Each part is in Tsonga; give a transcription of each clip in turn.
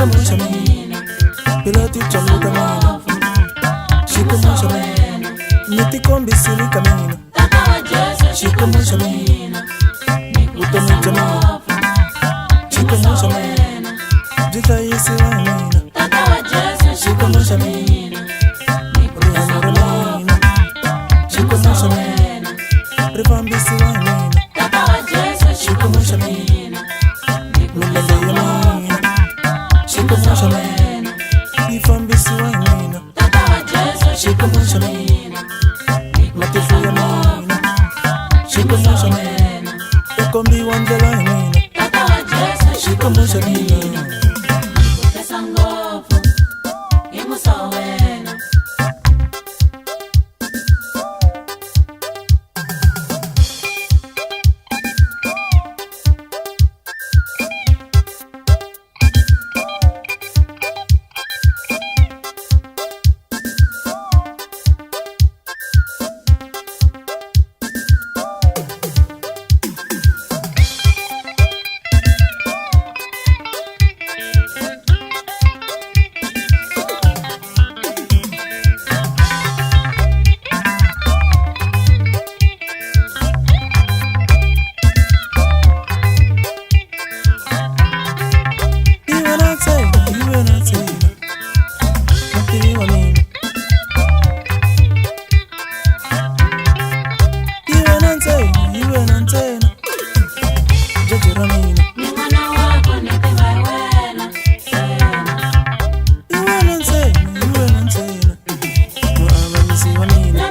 Xikwembu xa mina, phela tintswalo ta mina. Xikwembu xa mina, mi tikombisile ka mina. Xikwembu xa mina, vutomi bya mina. Xikwembu xa mina, byi hlayisiwa hi mina. Xikwembu xa mina, rihanyo ra mina. Xikwembu xa mina, ri fambisiwa hi mina. Xikwembu xa mina, milenge ya mina. Xikwembu xa mina, yi fambisiwa hi mina. Xikwembu xa mina, matihlo ya mina. Xikwembu xa mina, u kombiwa ndlela hi mina. Xikwembu xa mina. Hi wena ntsena, hi wena ntsena, mutivi wa mina. Hi wena ntsena, hi wena ntsena, jaji ra mina. Hi wena ntsena, hi wena ntsena, muavanyisi wa mina.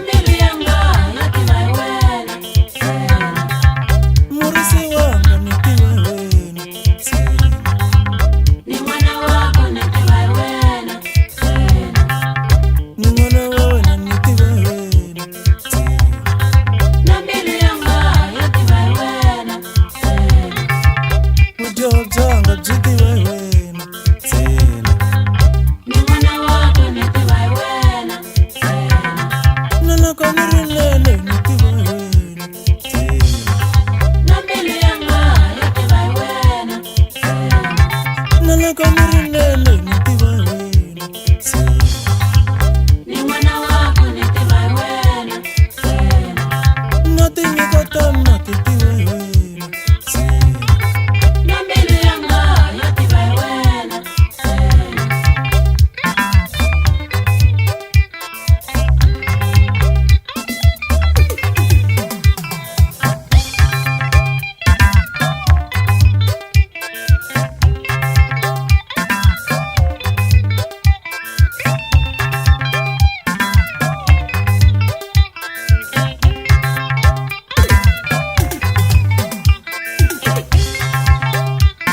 Murisi wanga ni tiva hi wena ntsena. Ni n'wana wa wena ni tiva hi wena ntsena. Vudyoho byanga byi tiva hi wena ntsena. Na loko ni ri nene ni tiva hi wena ntsena. Na loko ni ri nene ni tiva hi wena ntsena. Na tinyiko ta mina ti tiva hi wena ntsena.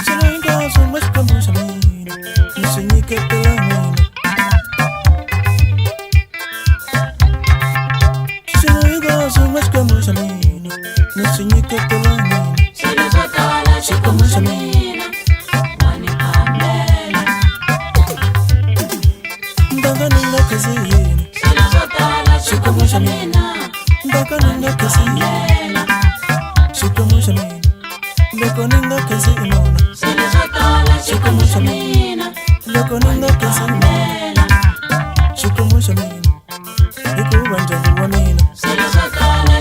Swilo hinkwaswo mo Xikwembu xa mina, ni swi nyiketela n'wina. Swilo hinkwaswo mo Xikwembu xa mina, ni swi nyiketela n'wina. Xikwembu xa mina, ndanga ni nga khensi yini. Xikwembu xa mina, ndanga ni nga khensi yini. Xikwembu xa mina, loko ni nga khensi i mona. Xikwembu xa mina, loko ni nga khensi i mona. Xikwembu xa mina, hikuva ndyangu wa mina.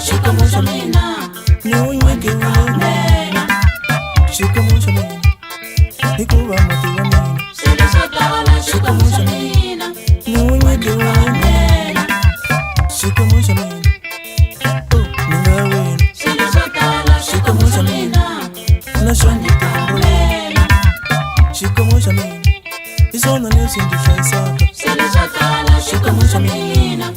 Xikwembu xa mina, ni wu nyikiwile mina. Xikwembu xa mina, hikuva muti wa mina. Xikwembu xa mina, ni wu nyikiwile mina. Xikwembu xa mina, oh, ni nga wina. Xikwembu xa mina, na xona tihambuleni. Xikwembu xa mina, hi swona leswi ndzi hlayisaka. Xikwembu xa mina,